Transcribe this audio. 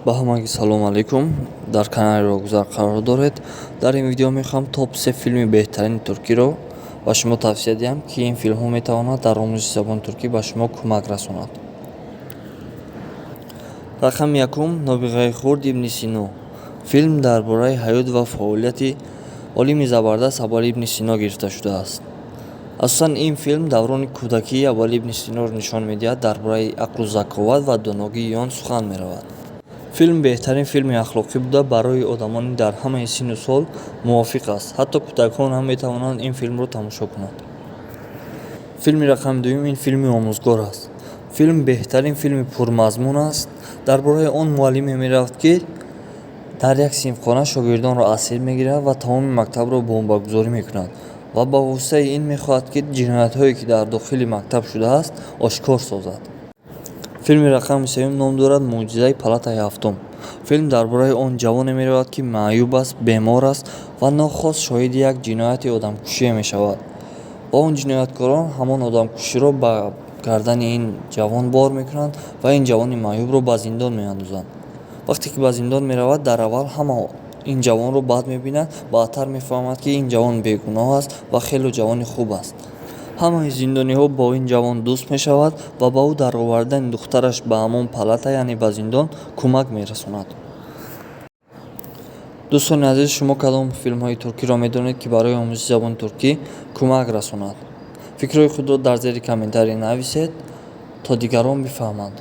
Ба ҳамагӣ салом алейкум. Дар канали Роҳгузар қарор доред. Дар ин видео мехоҳам топ 3 филми беҳтарини туркиро ба шумо тавсия диҳам, ки ин филмҳо метавонад дар омӯзиши забони туркӣ ба шумо кӯмак расонад. Рақами якум: «Нобиғаи хурд Ибни Сино». Филм дар бораи ҳаёт ва фаъолияти олими забардаст Абуалӣ ибни Сино гирифта шудааст. Асосан ин филм даврони кӯдакии Абуалӣ ибни Синоро нишон медиҳад, дар бораи ақлу заковат ва доногии он сухан меравад. Филм беҳтарин филми ахлоқӣ буда, барои одамони дар ҳамаи синну сол мувофиқ аст, ҳатто кӯдакон ҳам метавонанд ин филмро тамошо кунанд. Филми рақами дуюм: ин филми «Омӯзгор» аст. Филм беҳтарин филми пурмазмун аст. Дар бораи он муаллиме меравад, ки дар як синфхона шогирдонро асир мегирад ва тамоми мактабро бомбагузорӣ мекунад ва ба воситаи ин мехоҳад, ки ҷиноятҳое, ки дар дохили мактаб шудааст, ошкор созад. Филми рақами сеюм ном дорад «Мӯъҷизаи палатаи ҳафтум». Филм дар бораи он ҷавоне меравад, ки маъюб аст, бемор аст ва нохост шоҳиди як ҷинояти одамкушие мешавад ва он ҷинояткорон ҳамон одамкуширо ба гардани ин ҷавон бор мекунанд ва ин ҷавони маъюбро ба зиндон меандозанд. Вақте ки ба зиндон меравад, дар аввал ҳама ин ҷавонро бад мебинад, баъдтар мефаҳмад, ки ин ҷавон бегуноҳ аст ва хело ҷавони хуб аст. Ҳамаи зиндониҳо бо ин ҷавон дӯст мешавад ва ба ӯ дар овардани духтараш ба ҳамон палата, яъне ба зиндон, кӯмак мерасонад. Дӯстони азиз, шумо кадом филмҳои туркиро медонед, ки барои омӯзиши забони туркӣ кӯмак расонад? Фикрҳои худро дар зери комментарий нависед, то дигарон бифаҳманд.